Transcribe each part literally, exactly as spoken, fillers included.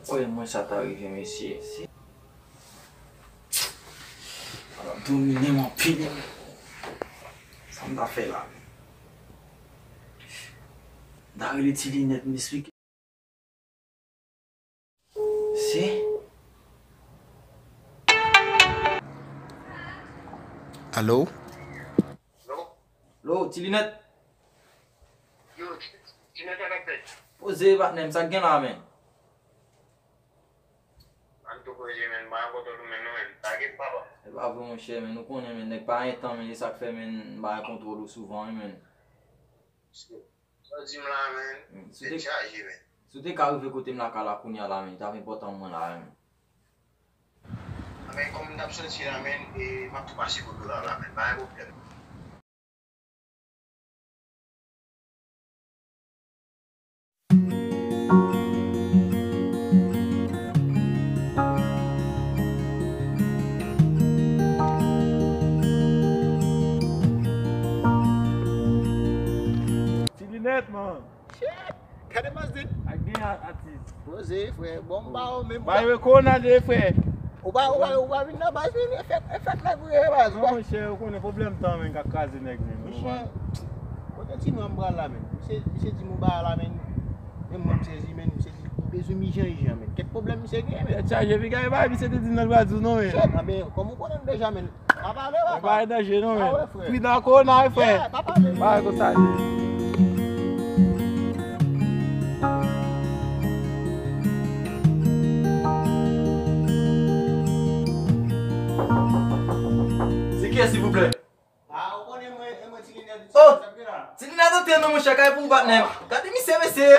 Wè, mwen sa ta rive, mesye. Ala domine m anpil. Sa m ta fè la? M ta rele Ti Linèt, m esplike. Se? Alo? Lo, Ti Linèt. Yo, Ti, Ti Linèt, sa k ap fèt? Poze, patnè m, sa k gen la, menn? An tou koze, menn, m pa gen kontwòl ou menm non, menn. Sa gen papa? E pa vre, monchè, menn, ou konnen, menn, nèg pa gen tan, menn, e sa k fè, menn, m pa gen kontwòl ou souvan, wi, menn. Sa w di m la, menn, tèt chaje, menn. Si w te ka rive kote m lakay la kounye a la, menn, li t ap enpòtan pou mwen la, menn. Anben, kòm m t ap soti la, menn, e m ap tou pase kote w la, la, menn, pa gen pwoblèm. Ti Linèt, man. Shit! Gade baz li. Ak gen a-, atis. Poze, frè. Bon, m pa ou menm. Ba yo kona de, frè. Ou pa, ou pa, ou pa vin nan baz, menn. E fèk, e fèk nèg ou ye, baz. Non, monchè, ou konnen pwoblèm tan, menn, k ap kraze nèg, menn. Monchè, kote ti nwa m pral la, menn? Misye, misye di m ou ba la, menn. Menm mwen, m sezi, menn. Misye di, m bezwen m ijan, ijan, menn. Kèk pwoblèm misye gen, menn. Tèt chaje, piga, e pa misye te di m nan l pral di w non, menn. Shit, anben, kòm ou konnen m deja, menn. Pa pale, papa. Pa pale danje non, men. Pridan kona wi, frè. Yeah, pa pale. Bagay konsa li. Se kiyès, silvouplè? Ah, ou konnen mwen, e mwen Ti Linèt. Oh! Ti Linèt antre non, monchè, kay pou ou, patnè m. Gade misye, mesye.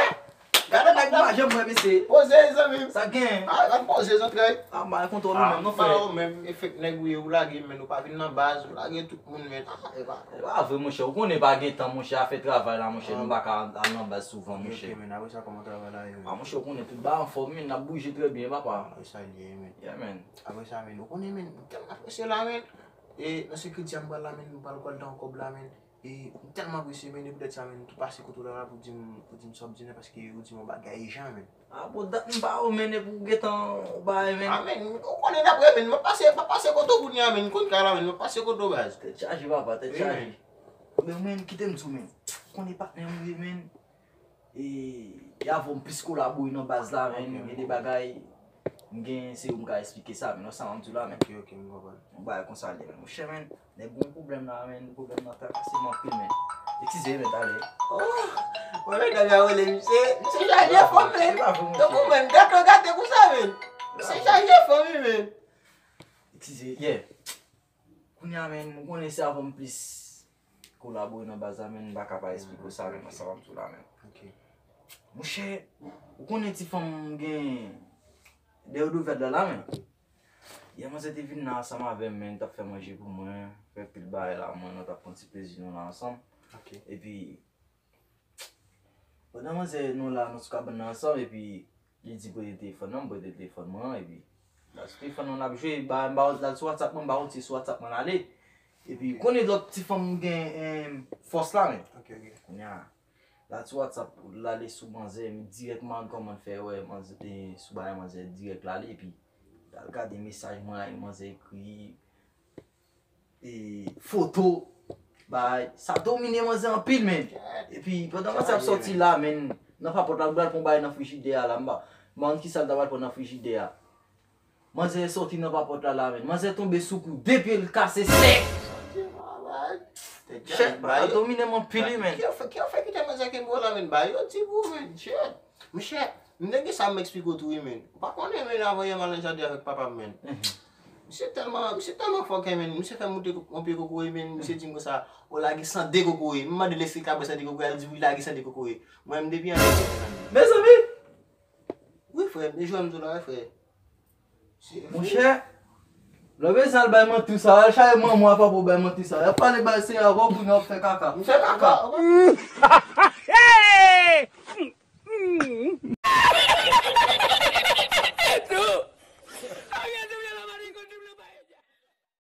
Gade nèg m pa janm wè, mesye. Poze, zanmi m. Sa gen? Ah, gade poze, zantrèy. Ah, m pa gen kontwòl ou menm non, frè. Ah, ou menm, e fèk nèg ou ye, ou lage, menn, ou pa vin nan baz, ou lage tout moun, menn. Ah, e pa. E pa vre, monchè, ou konnen pa gen tan, monchè, afè travay la, monchè, nou pa ka al nan baz souvan, monchè. Ok, menn, apre sa, kòman travay la ye, menn? Ah, monchè, ou konnen tout bagay anfòm, menn, n ap bouje trè byen, papa. Ah, e sa l ye, menn. Yeah, menn. Apre sa, menn, ou konnen, menn, m tèlman apresye la, menn. E nan sekriti a m pral la, menn, m pral gòl dan kòb la, menn. E m tèlman apresye, menn, e poutèt sa, menn, m tou pase kote w la, la pou di m, pou di m sa w ap di la, paske ou di m yon bagay ijan, menn. Ah, bon, dat m pa wè w, menn, epi w gentan w bay, menn. Ah, menn, ou konnen dapre, menn, m ap pase, m ap pase kote w kounye a, menn, m konn kay la, menn, m ap pase kote w, baz. Tèt chaje, papa, tèt chaje. Wi, menn. Men, menn, kite m di w, menn. Konnen patnè m ye, menn. E, e avè w m plis kolabore nan baz la, menn. Ok, gen de bagay m gen, se ou m ka esplike sa, menn. Ou sa m di w la, menn. Ok, ok, m konprann. Yon bagay konsa l ye, menn. Monchè, menn, nèg gon pwoblèm la, menn. Pwoblèm nan trakase m anpil, menn. Eskize, menn, talè. Oh! Mwen, medam yo rele misye. Misye chaje fanm, menn. Tankou, menn, gate, gate konsa, menn. Misye chaje fanm, wi, menn. Eskize, yeah. Kounye a, menn, ou konnen se avè w m plis kolabore nan baz la, menn, m pa ka pa esplike w sa, menn, nan sa w ap di w la, menn. Ok. Monchè, ou konnen ti fanm m gen dèyè do vèt la, la, menn. Yè, manzè te vin la ansanm avè m, menn, t ap fè manje pou mwen, fè pil bagay la, mwen, nou t ap pran ti plezi nou la ansanm. Ok. Epi, pandan manzè nou la, nou sou kabann nan ansanm, epi li di pote telefòn nan, m pote telefòn mwen an, epi l al sou telefòn nan, l ap jwe, ba, m ba, l al sou WhatsApp mwen, m ba retire sou WhatsApp mwen, l ale. Epi, konnen lòt ti fanm gen, em, fòs la, men. Ok, ok. Kounye a, l al sou WhatsApp, l ale sou manzè, men dirèkman, kòman l fè wè manzè, e, sou bagay manzè, dirèk l ale, epi l al gade mesaj mwen la, e manzè ekri, e, foto, bay, sa domine manzè anpil, menn. Epi, pandan manzè ap sòti la, menn, nan papòt la, l pral pran bagay nan frijidè a la, m pa, m pa konn kisa l ta pral pran nan frijidè a. Manzè sòti nan papòt la, la, menn. Manzè tonbe sou kou, de pye l kase sèk. Shit, bagay domine m anpil, wi, menn. Ki yo fè, ki yo fè kite manzè kenbe w la, menn? Bay yo ti bout, menn. Shit. Monchè, m te gen sa m eksplike w tou, wi, menn. Ou pa konnen, menn, avan yè m al nan jaden avèk papa m, menn. Mhm. Misye tèlman, misye tèlman fòkè, menn. Misye fè m moute yon pye kokoye, menn. Misye di m konsa, ou lage san de kokoye. M mande l èske l ka bwè san de kokoye, l di wi, lage san de kokoye. Mwen menm depi an. Mezanmi! Wi, frè, e jwè m di w la, wi, frè. Monchè, lè w bezwen al bay manti sa, al chache manman w a papa w bay manti sa. Y ap pale bay Senyè a, w ap kounye a w ap fè kaka. M fè kaka.